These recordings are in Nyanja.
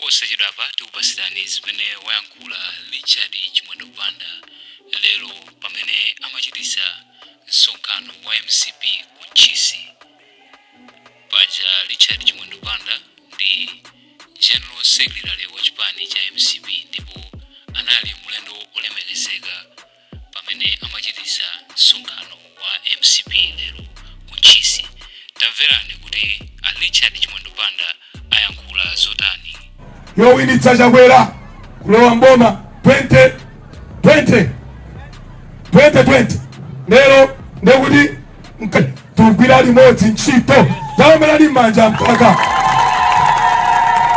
Posachedwapa tikupatsirani zimene wayankhula Richard Chimwendo Banda lero pamene amachititsa msonkhano wa mcp ku Ntchisi. Paja Richard Chimwendo Banda ndi General Secretary wa chipani cha mcp ndipo anali mlendo olemekezeka pamene amachititsa msonkhano wa mcp lero ku Ntchisi. Tamverani kuti a Richard Chimwendo Banda ayankhula zotani. Yowinitsa Chakwera kulowa mboma 20 20 2020 lero ndekuti tikugwira limodzi ntchito. Taomberani m'manja Mkaka.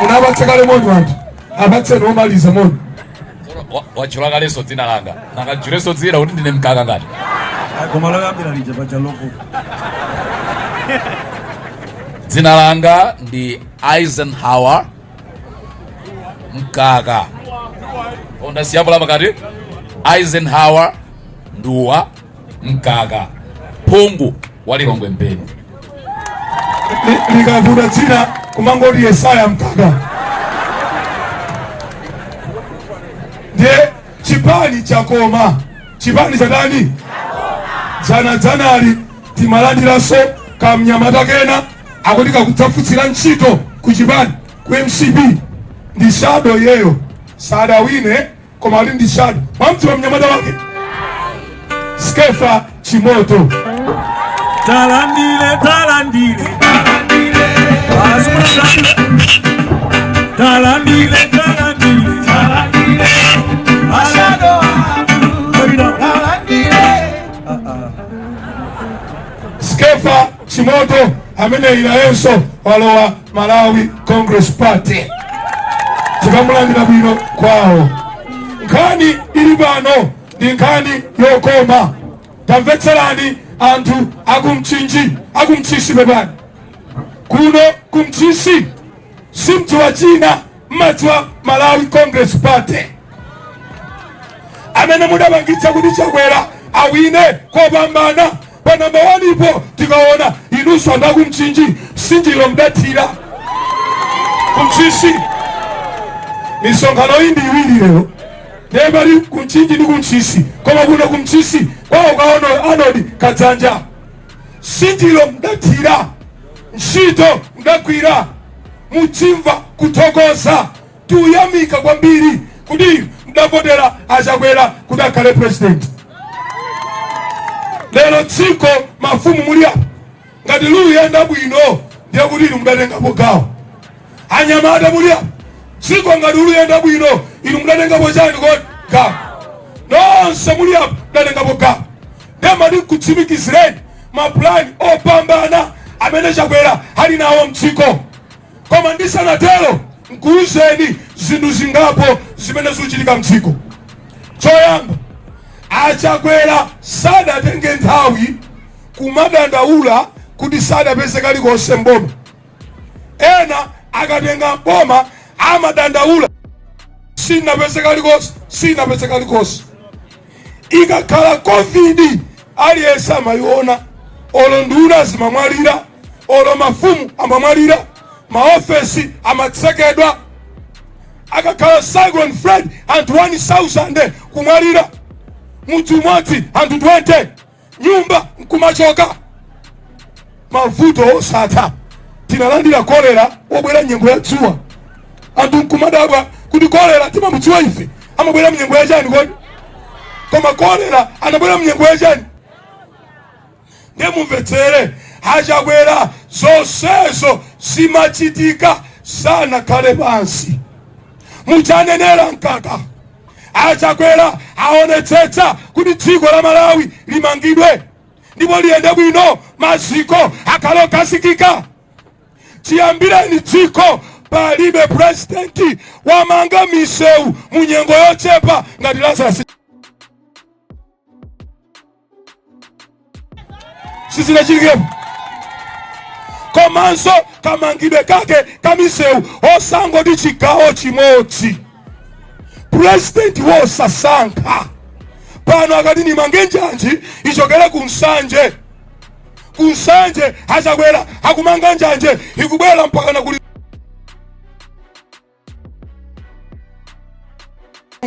Munapatsa kale moni anthu, apatseni omaliza moni. Watchula kalenso dzina langa, nakatchulenso dzina kuti ndine Mkaka ngati. Koma loyambira lija paja loko. Dzina langa ndi Eisenhower Mkaka, ondasiyapo la pakati, Eisenhower Nduwa Mkaka, phungu wa Lilongwe Mpeni. Likavuta dzina kumangoti Yesaya Mkaka. Ndiye chipani chakoma, chipani chatani? Dzana dzanali timalandiranso kamnyamata kena akuti kakudzafunsira ntchito ku chipani ku MCP, ndi shadow iyeyo, sadawine koma ali ndi shadow. Mwamdziwa mnyamata wake? Skefa Chimoto. Talandile, talandile, talandile, talandile, talandile, ashado talandile. Skefa Chimoto amene nayenso walowa Malawi Congress Party, tikamulandira bwino kwawo. Nkhani ili pano ndi nkhani yokoma. Tamvetserani anthu akumchinji, akumchisi, pepani, kuno kumchisi simdziwa china, mmadziwa Malawi Congress Party amene mudapangitsa kuti Chakwera awine kopambana pa namba 1 ipo. Tikaona inunso anthu akumchinji, sinjiro mdathira kumchisi. Misonkhano iyi ndi iwiri lero, ndiye pali kumchinji ndi kumchisi, koma kuno kumchisi kwawo kaono Arnold Kadzanja, sinjiro mdathira, ntchito mdagwira, mudzimva kuthokoza. Tikuyamika kwambiri kuti mdavotera aChakwera kuti akhale president. Lero dziko, mafumu muli apa, ngati luyenda bwino ndiye kuti inu mudatengapo gawo. Anyamata muli apa, dziko ngati luyenda bwino inu mudatengapo chani kodi? Gawo. Nonse muli apa mudatengapo gawo. Ndemati kutsimikizireni mapulani opambana amene Chakwera ali nawo mdziko. Koma ndisanatero, nkuwuzeni zinthu zingapo zimene zikuchitika mdziko. Choyamba, aChakwera sadatenge nthawi kumadandaula kuti sadapeze kalikonse mboma. Ena akatenga boma amadandaula, sinapeze kalikonse, sinapeze kalikonse. Ikakhala COVID, aliyense amayiona, olo nduna zimamwalira, olo mafumu amamwalira, maofesi amatsekedwa. Akakhala Cyclone Freddy, anthu 1000 kumwalira mudzi umodzi, anthu 20 nyumba nkumachoka, mavuto osatha. Tinalandira kolera wobwera nyengo ya dzuwa, anthu nkumadabwa kuti kolera timamudziwa ife amabwera mnyengo ya chani kodi? Koma kolera anabwera mnyengo ya chani? Ndiye mumvetsere, aChakwera zonsezo zimachitika sanakhale pansi. Muchanenera Mkaka, aChakwera aonetsetsa kuti dziko la Malawi limangidwe ndipo liyende bwino, maziko akhale okhazikika. Chiyambireni dziko palibe purezidenti wamanga misewu mu nyengo yochepa ngati Lazarus. Sizinachitikepo. Komanso kamangidwe kake kamisewu osangoti chigawo chimodzi. Purezidenti wosasankha pano akati nimange njanji ichokere ku Nsanje, ku Nsanje aChakwera akumanga njanje ikubwera mpakana kuli.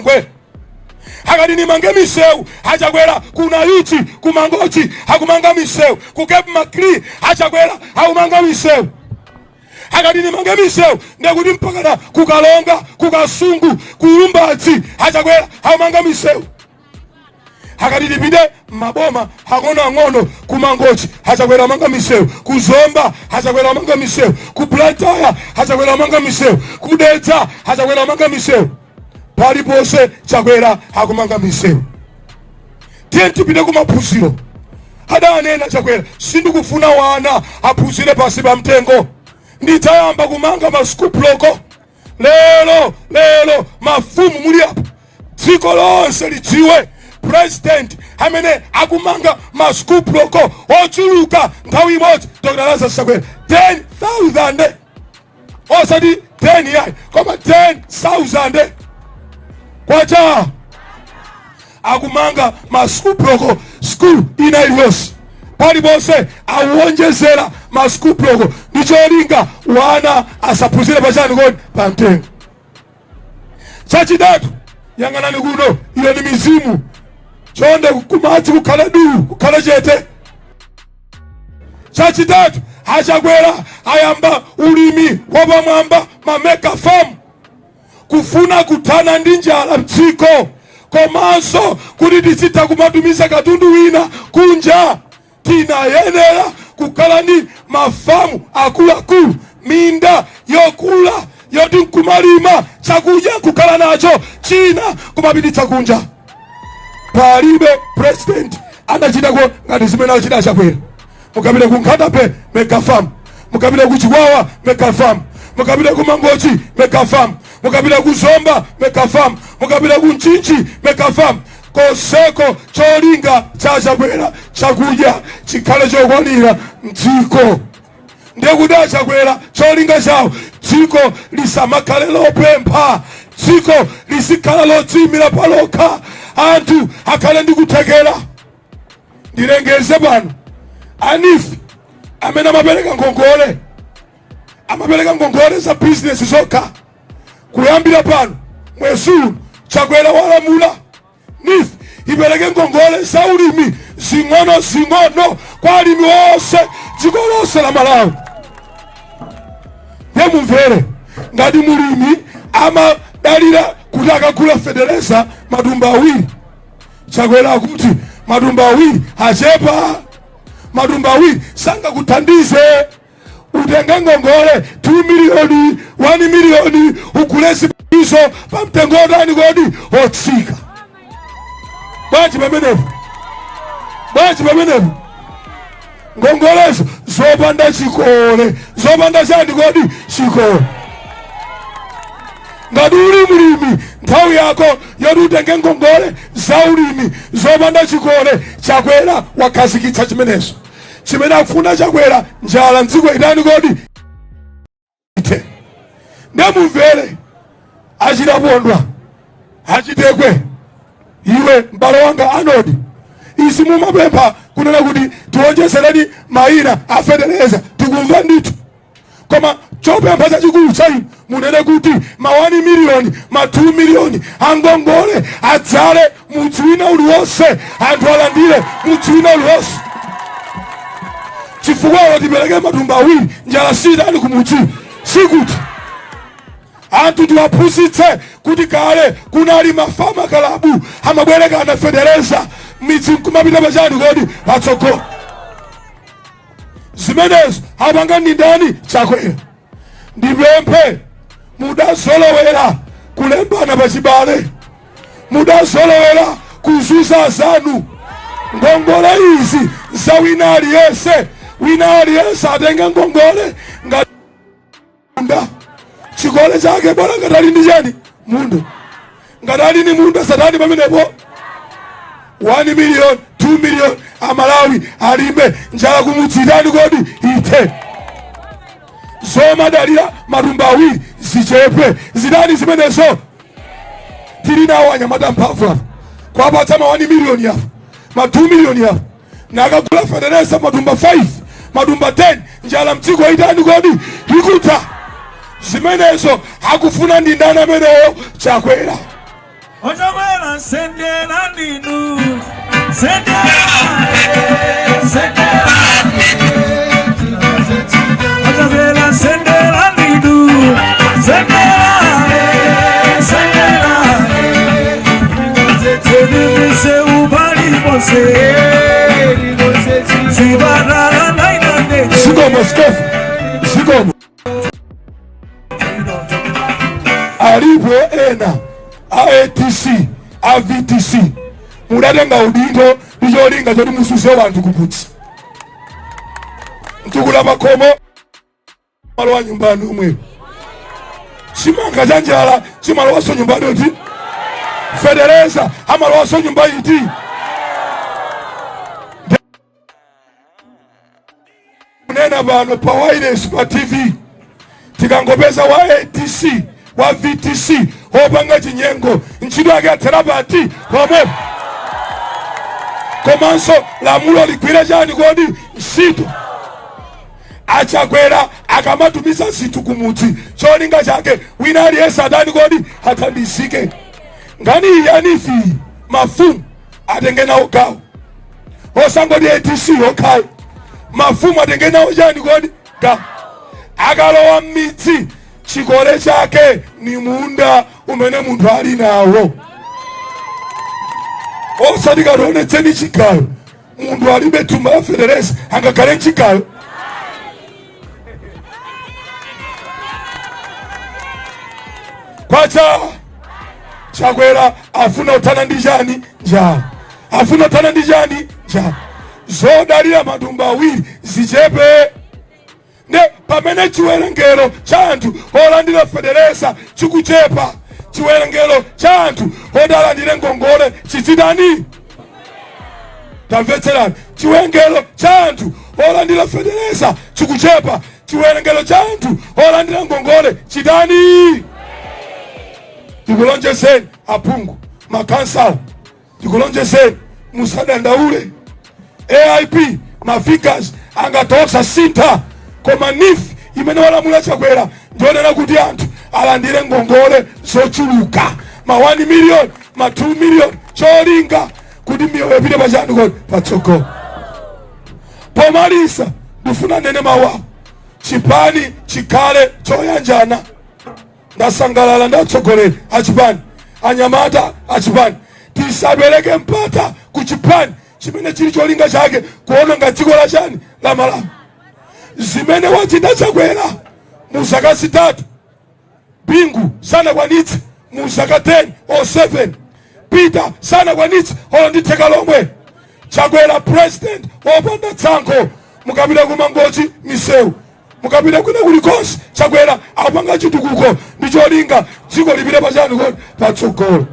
Lilongwe. Akati nimange misewu, achakwera ku Nayuchi, kumangochi akumanga misewu, ku Cape Maclear achakwera akumanga misewu. Akati nimange misewu, ndekuti mpakana kukalonga, kukasungu, kulumbadzi achakwera akumanga misewu. Akati tipite maboma ang'onoang'ono, kumangochi achakwera amanga misewu, kuzomba achakwera amanga misewu, ku Blantyre achakwera amanga misewu, kudedza achakwera amanga misewu. Paliponse Chakwera akumanga misewu. Tiye tipite kumaphunziro. Adanena Chakwera, "Sindikufuna wana aphunzire pasi pa mtengo, ndidzayamba kumanga ma school block." Lero lero, mafumu muli apo, dziko lonse lidziwe, president amene akumanga ma school block ochuluka nthawi imodzi, Dr Lazarus Chakwera, 10,000, osati 10 yayi, koma 10,000 kwacha. Akumanga ma school block, school ina iliyonse, paliponse awonjezera ma school block ndi cholinga wana asaphunzire pachani kodi? Pamtengo. Chachitatu, yang'anani kuno, iyo ni mizimu. Chonde, kumadzi kukhale duu, kukhale chete. Chachitatu, achakwera ayamba ulimi wapamwamba, ma mega farm, kufuna kuthana ndi njala mdziko, komanso kuti tizitha kumatumiza katundu wina kunja. Tinayenera kukhala ndi mafamu akuluakulu, minda yokula yoti nkumalima chakudya, kukhala nacho china kumapititsa kunja. Palibe president anachitako ngati zimene achita achakwera. Mukapita ku Nkhata Bay, mega farm; mukapita ku Chikwawa, mega farm; mukapita ku Mangochi, mega farm; mukapita ku Zomba, mega farm; mukapita ku Mchinji, mega farm. Konseko cholinga cha Chakwera, chakudya chikhale chokwanira mdziko. Ndiye kuti achakwera cholinga chawo, dziko lisamakhale lopempha, dziko lizikhala lodziyimira palokha, anthu akhale ndi kuthekera. Ndilengeze pano, a NEEF amene amapereka ngongole, amapereka ngongole za bizinesi zokha, kuyambira pano mwezi uno Chakwera walamula NEEF ipereke ngongole za ulimi zing'ono zing'ono kwa alimi onse dziko lonse la Malawi. Ndiye mumvere, ngati mulimi amadalira kuti akagula fetereza matumba 2, Chakwera akuti matumba 2 achepa, matumba 2 sangakuthandize, utenge ngongole 2 miliyoni, 1 miliyoni, ugule zipangizo pa mtengo otani kodi? Otsika. Bwanji pamenepo? Bwanji pamenepo? Ngongolezo zopanda chikole, zopanda chani kodi? Chikole. Ngati uli mlimi, nthawi yako yoti utenge ngongole za ulimi zopanda chikole, Chakwera wakhazikitsa chimenezo. Chimene akufuna Chakwera, njala mdziko itani kodi? Ite. Ndemumvere, achitapondwa, achitekwe, iwe m'bale wanga Anodi, izi mumapempha kunena kuti tionjezereni mayina afetereza, tikumva ndithu. Koma chopempha chachikulu cha inu, munene kuti ma 1 miliyoni, ma 2 miliyoni angongole adzale mudzi wina uliwonse, anthu alandire mudzi wina uliwonse, chifukwa tipereke matumba 2, njala sitani kumudzi sikuti. Anthu tiwaphunzitse kuti kale kunali ma farmer club, amabwerekana fetereza, midzi nkumapita pachani kodi? Patsogolo. Zimenezo apanga ndi ndani? Chakwera. Ndipemphe, mudazolowera kulembana pachibale, mudazolowera kuzuza zanu. Ngongole izi za wina aliyense, wina aliyense atenge ngongole ngati munda, chikole chake bora ngati ali ndi chani? Munda. Ngati ali ndi munda, satani pamenepo, 1 million, 2 million, Amalawi alime, njala kumudzitani kodi? Ite. Zomadalira matumba 2 zichepe, zidani zimenezo. Tili nawo anyamata mphamvu apa, kwapatsa ma 1 million apa, ma 2 million apa, nakagula fetereza matumba 5, matumba 10, njala mdziko itani kodi? Ikutha. Zimenezo akufuna ndi ndani amenewo? Chakwera. Ochakwera sendera ndinu sendera sendera Ochakwera sendera ndinu sendera sendera Telimise ubali bose Zibadala nainande. Zikomo, Skefa, zikomo. Alipo ena a ATC, a VTC, mudatenga udindo ndi cholinga choti musuze wanthu kumudzi. Mtukula pakhomo malowa nyumbani omweyo, chimanga cha njala chimalowanso nyumbani iti, fetereza amalowanso nyumba iti. Kunena pano pa wireless, pa TV, tikangopeza wa ATC, wa VTC opanga chinyengo, ntchito yake athera pati? Pomwepo. Komanso lamulo ligwire chani kodi? Ntchito. Achakwera akamatumiza zinthu kumudzi, cholinga chake wina aliyense atani kodi? Athandizike. Nkhani iyi ya NEEF, mafumu atenge nawo gawo, osangoti ATC okhayo. Mafumu atenge nawo chani kodi? Gawo. Akalowa m'midzi, chikole chake ni munda umene munthu ali nawo, osati kationetseni chigayo. Munthu alibe thumba la fetereza, angakhale mchigayo? Kwacha. Chakwera afuna kuthana ndi chani? Njala. Afuna kuthana ndi chani? Njala. Zodalira matumba awiri zichepe. Ne pamene chiwerengero cha anthu olandira fetereza chikuchepa, chiwerengero cha anthu odalandire ngongole chichitani? Tamvetserani, chiwerengero cha anthu olandira fetereza chikuchepa, chiwerengero cha anthu olandira ngongole chitani? Ndikulonjezeni aphungu, makansala, ndikulonjezeni, musadandaule. AIP ma figures angatosa sintha, koma NEEF imene walamula Chakwera ndionena kuti anthu alandire ngongole zochuluka, ma 1 million, ma 2 million, cholinga kuti miyoyo ipite pachani kodi? Patsogolo. Pomaliza ndifuna nene mawu awo: chipani chikhale choyanjana. Ndasangalala ndi atsogoleri achipani, anyamata achipani. Tisapereke mpata ku chipani chimene chili cholinga chake kuononga dziko la chani? La Malawi. Zimene wachita Chakwera mu zaka 3, Bingu sanakwanitse mu zaka 10 or 7, Peter sanakwanitse olo ndi theka lomwe. Chakwera president wopanda tsankho. Mukapita ku Mangochi misewu, mukapita kwina kulikonse, Chakwera akupanga chitukuko ndi cholinga dziko lipite pachani kodi? Patsogolo.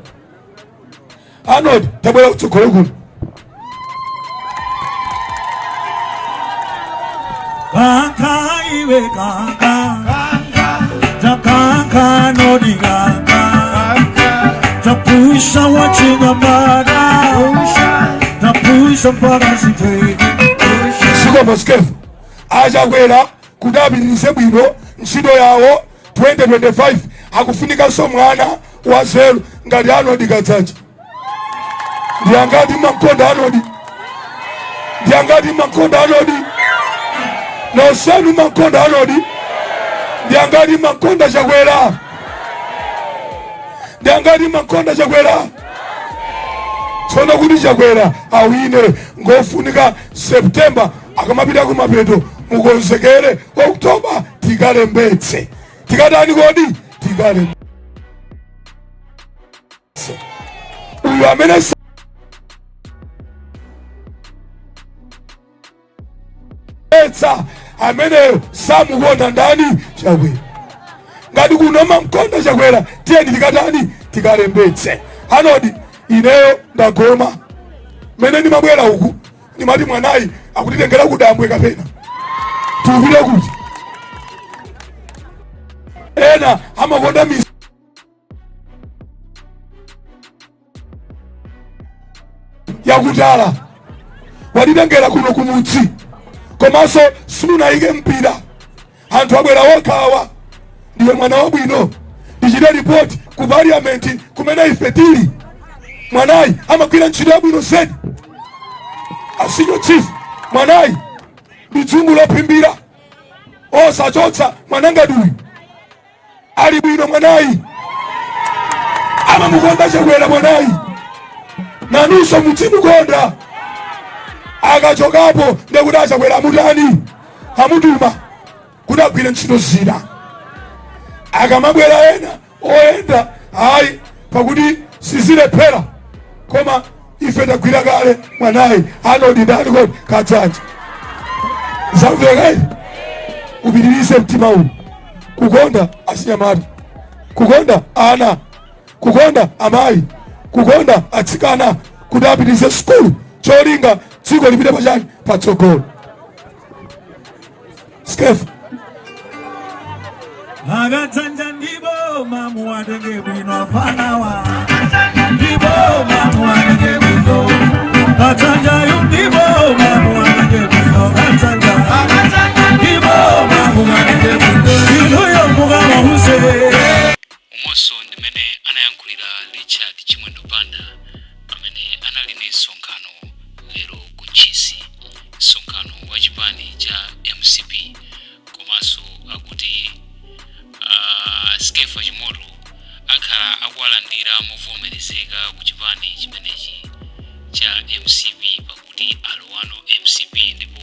Arnold, tabwera kutsogolo kuno. Kanka iwe kanka, takanka nodi kanka, tapusha wachinyamata, tapusha mpaka siteki. Zikomo, Skefa. Achakwera kuti apitirize bwino ntchito yawo 2025, akufunikanso mwana wa zeru ngati Arnold Kadzanja. Ndi angati mankonda Arnold? Ndi angati mankonda Arnold? Nonsenu mankonda Arnold? Ndi angati mankonda Chakwera? Ndi angati mankonda Chakwera? Tsono kuti Chakwera awine, ngofunika September akamapita kumapeto mukonzekere, October tikalembetse. Tikatani kodi? Tikalembetse. Uyu amene etsa ameneyo samukonda ndani? Chakwera. Ngati kuno mamkonda Chakwera, tiyeni tikatani? Tikalembetse. Arnold, ineyo ndagoma. Mene ndimabwera uku ndimati mwanayi akutitengera kudambwe kapena tikupita kuti? Ena amakonda yakutala, watitengera kuno kumudzi, komanso simunayike mpira, anthu abwera okhawa. Ndiwe mwana wabwino. Ndichite ripoti ku parliament kumene ife tili. Mwanayi amagwira ntchito yabwino zedi. A senior chief, mwanayi ndi dzungu lophimbira, osachotsa mwanangati uyu. Ali bwino mwanayi, amamukonda Chakwera mwanayi, nanunso mudzimukonda. Akachokapo ndekuti aChakwera amutani? Amutuma kuti agwire ntchito zina. Akamabwera ena oyenda, hayi, pakuti sizilephera, koma ife tagwira kale mwanayi. Anodi ndani kodi? Kadzanja. Zamveka ili? Upitirize mtima uwu kukonda achinyamata, kukonda ana, kukonda amayi, kukonda atsikana kuti apitirize sukulu, cholinga dziko lipite pachani? Patsogolo. Skefa. Akadzanja ndipo mamuwatenge bwino afanawa, ndipo mamuwatenge bwino Kadzanjayu, ndipo mamuwatenge bwino Kadzanja, ndipo mamuwatenge bwino inuyo mukawause. Umonso ndimene anayankhulira Richard Chimwendo Banda pamene anali ndi msonkhano lero ku Ntchisi, msonkhano wa chipani cha MCP. Komanso akuti Skefa Chimoto akhala akuwalandira movomerezeka ku chipani chimenechi cha MCP, pakuti alowano MCP ndipo